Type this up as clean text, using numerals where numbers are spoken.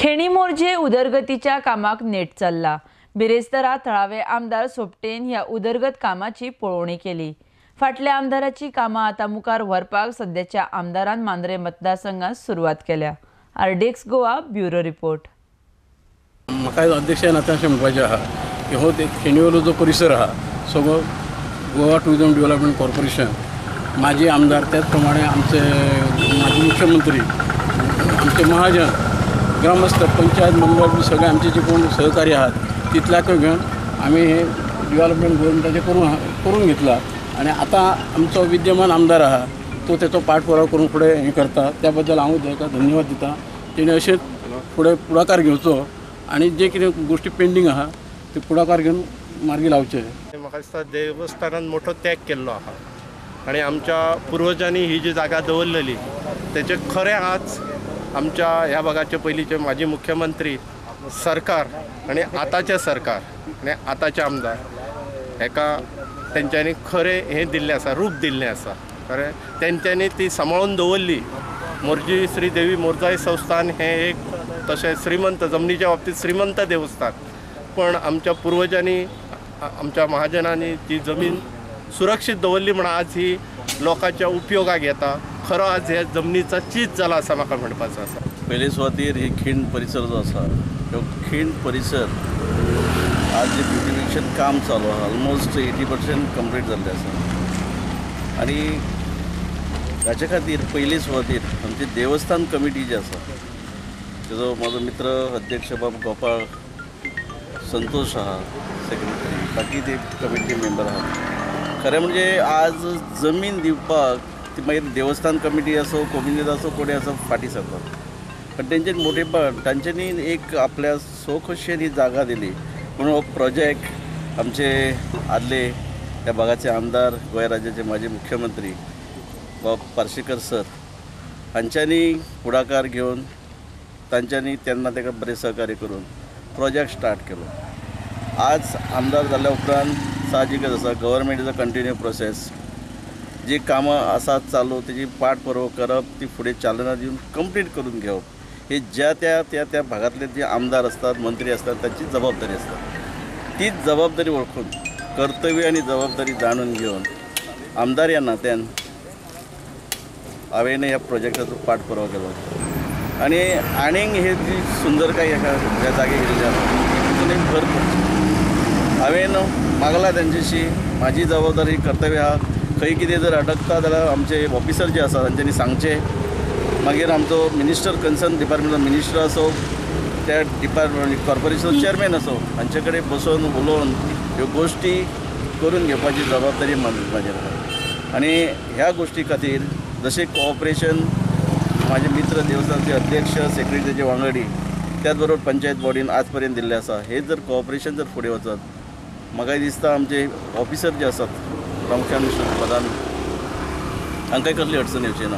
खेणी मोरजे उदरगतीच्या कामाक नेट चल्ला. बिरेस्तारा थळावे आमदार सोपटेन ह्या उदरगत कामाची पळोवणी केली. फाटल्या आमदाराची कामां आतां मुखार व्हरपाक सद्याच्या आमदारान मांद्रे मतदारसंघात सुरवात केल्या. RDX Goa bureau report. म्हाका अध्यक्ष नात्यान अशें म्हणपाचें आहा की हो खेणीवेलो जो परिसर आहा सगळो गोवा टुरिजम डेव्हलपमेंट कॉर्पोरेशन माजी आमदार, त्याच प्रमाणे आमचे माजी मुख्यमंत्री, आमचे महाजन, ग्रामस्थ, पंचायत मंडळ बी सगळे आमचे जे कोण सहकारी आहात तितल्याकय घेवन आमी हे डेव्हलपमेंट गव्हर्मेंटाचें करून घेतला आनी आतां आमचो विद्यमान आमदार आहा तो तेचो पाठपुराव करून फुडें हें करता, त्या बद्दल हांव ताका धन्यवाद दिता. तेणें अशेंच फुडें फुडाकार घेवचो आनी जे कितें गोश्टी पेंडींग आहा ते फुडाकार घेवन मार्गी लावचे. म्हाका दिसता देवस्थानान मोठो त्याग केल्लो आहा आनी आमच्या पुर्वजांनी ही जी जागा दवरलेली तेचें खरें आज आमच्या ह्या भागाचे पयलींचे माजी मुख्यमंत्री सरकार आनी आतांचें सरकार आनी आतांचे आमदार हेका तेंच्यांनी खरें हें दिल्लें आसा, रूप दिल्लें आसा. खरें तेंच्यांनी ती सांबाळून दवरली. मोरजी श्री देवी मोरजाई संस्थान हें एक तशें श्रीमंत जमनीच्या बाबतींत श्रीमंत देवस्थान, पण आमच्या पुर्वजांनी आमच्या महाजनांनी ती जमीन सुरक्षीत दवरली म्हण आज ही लोकांच्या उपयोगाक येता. खरो आज ह्या जमनीचा चीज जाला आसा म्हाका म्हणपाचो आसा. पयले सुवातेर ही खीण परिसर जो आसा ह्यो खीण परिसर आज जे ब्युटिफिकेशन काम चालू आहा ऑलमोस्ट 80% कंप्लीट जाल्लें आसा आनी ताचे खातीर पयले सुवातेर आमची देवस्थान कमिटी जी आसा तेजो म्हजो मित्र अध्यक्ष बाब गोपाळ संतोष आहा सेक्रेटरी, बाकी ते कमिटी मेंबर आहात. खरें म्हणजे आज जमीन दिवपाक ती मागीर देवस्थान कमिटी आसूं, कोमिनेद आसूं, कोणी आसूं फाटीं सरतात, पण तेंचे मोठेपण तांच्यांनी एक आपल्या स्वखुशेन ही जागा दिली म्हणून हो प्रोजेक्ट आमचे आदले ह्या भागाचे आमदार, गोंय राज्याचे माजी मुख्यमंत्री बाब पार्सेकर सर हांच्यांनी फुडाकार घेवन तांच्यांनी तेन्ना ताका बरें सहकार्य करून प्रोजेक्ट स्टार्ट केलो. आज आमदार जाल्या उपरांत साहजिकच आसा government is a continue process, जी कामां आसात चालू तेजी पाठपुराव करप, ती फुडें चालना दिवन कंप्लीट करून घेवप हे ज्या त्या त्या त्या भागांतले जे आमदार आसतात, मंत्री आसतात तांची जबाबदारी आसता. तीच जबाबदारी वळखून कर्तव्य आनी जबाबदारी जाणून घेवन आमदार ह्या नात्यान हांवें ह्या प्रोजेक्टाचो पाठपुराव केलो आनी आनीक हे जी सुंदरकाय ह्या जागे गेल्ली आसा तितून एक भर पडची. हांवें मागला तांच्याशी, म्हाजी जबाबदारी कर्तव्य आहा, खंय कितें जर अडकता जाल्यार आमचे ऑफिसर जे आसा तांच्यांनी सांगचें, मागीर आमचो मिनिस्टर कन्सर्न डिपार्टमेंटाचो मिनिस्टर आसूं, त्या डिपार्टमेंट कॉर्पोरेशन चेअरमॅन आसूं, हांचे कडेन बसोवन उलोवन ह्यो गोश्टी करून घेवपाची जबाबदारी म्हाजेर आसा. आनी ह्या गोश्टी खातीर जशें कोऑपरेशन म्हाजे मित्र देवस्थानचे अध्यक्ष, सेक्रेटरीचे वांगडी, त्याच बरोबर पंचायत बॉडीन आज पर्यंत दिल्लें आसा, हे जर कोऑपरेशन जर फुडें वचत म्हाका दिसता आमचे ऑफिसर जे आसात प्रामुख्यान मिस्टर प्रधान हांकां कसली अडचण येवची ना.